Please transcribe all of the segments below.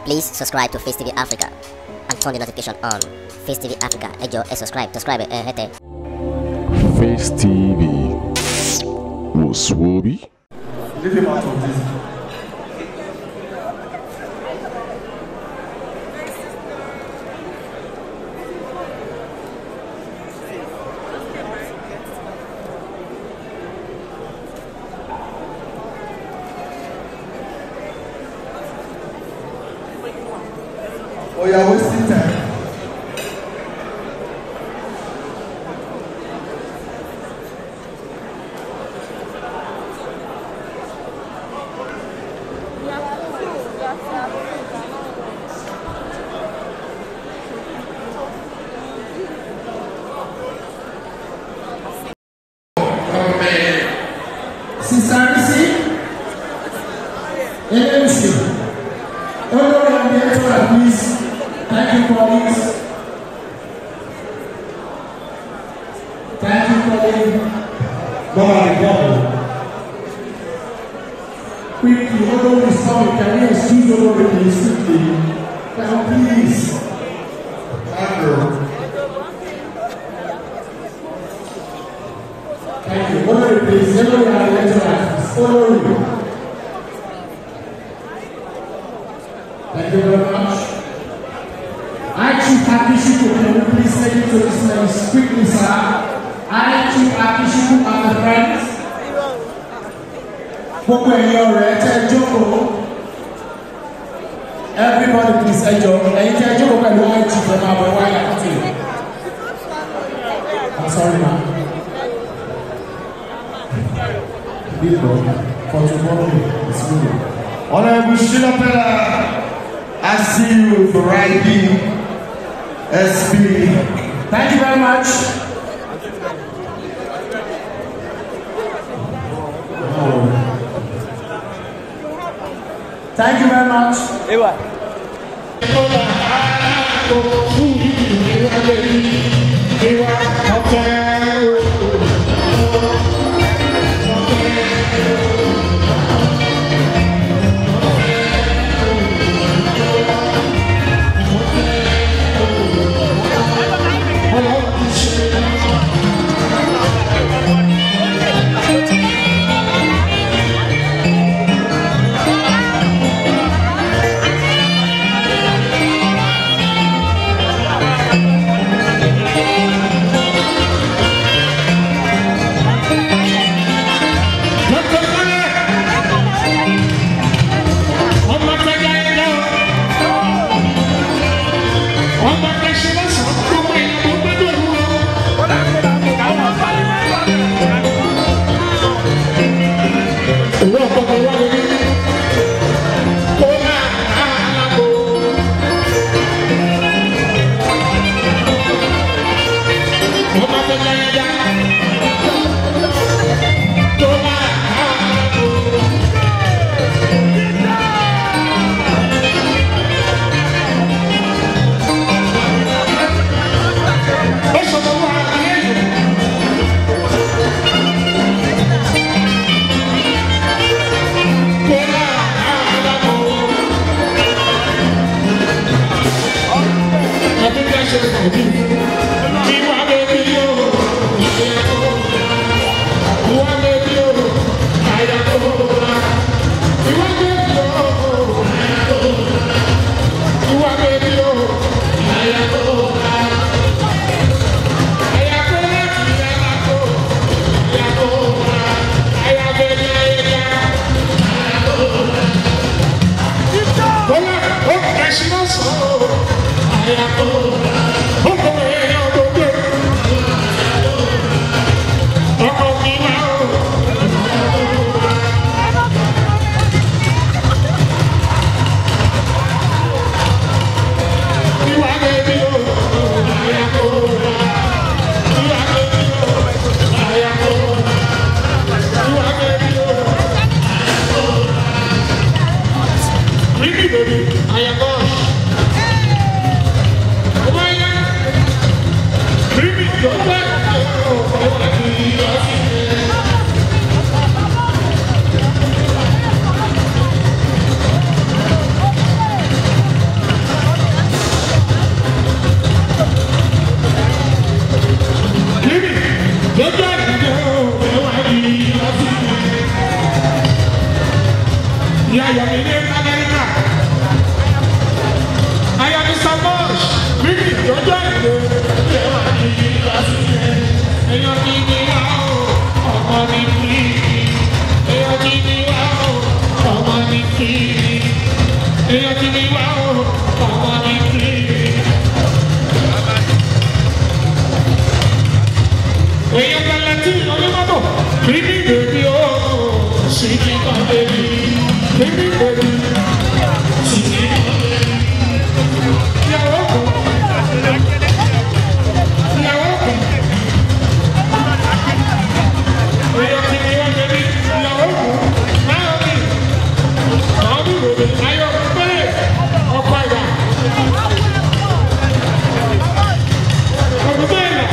Please subscribe to Face TV Africa and turn the notification on. Face TV Africa, ẹ jọ̀ọ́ ẹ subscribe, subscribe ẹ hẹ́tẹ̀. Face TV wò sùwòbí. Leave him out of this. Oh, you are wasting time. Sister Risi, Elegushi, Olori and Director, please. Thank you, colleagues. Thank you, colleague. Quickly, Olori is coming. Can you excuse Olori, please? Quickly. Now, please. Thank you. Olori, please. Olori and Director, Olori. Thank you very much. I, Chief Akishiku, can you please take it to this place quickly, sir? I, Chief Akishiku, and the friends. Gbogbo ẹ̀yin ọ̀rẹ́ tẹ́ ẹ jókòó. Everybody please ẹ jọ̀ọ́. Ẹ̀yin tẹ́ ẹ jókòó pẹ̀lú I, Chief, ẹ máa bọ̀ wáyà kọ́tì. I'm sorry, ma. People, for tomorrow, it's good. Honorable Shina Peller, I see you for riding SP. Thank you very much. Oh. Thank you very much. Ewa. Baby, I am gone. ni wá o, ọmọ ní kí. Èèyàn pẹ̀lẹ́ tí onímọ́tò kí ní bèbí o, sì ní kan bèbí, kí ní bèbí, sì ní kan bèbí. Ìyàwó kan, ìyàwó kan. Èèyàn ti ní wọ́n bèbí, ìyàwó kan, máa mi, àwọn bí bèbí, ayọ̀ pé ọkọ̀ ìgbà. Ọkọ̀ bẹ́ẹ̀ náà.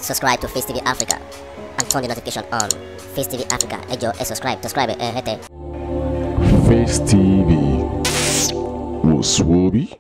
Subscribe to Face TV Africa and turn the notification on. Face TV Africa, ẹ jọ̀ọ́ ẹ subscribe, subscribe ẹ hẹ́tẹ̀. Face TV was Swoby.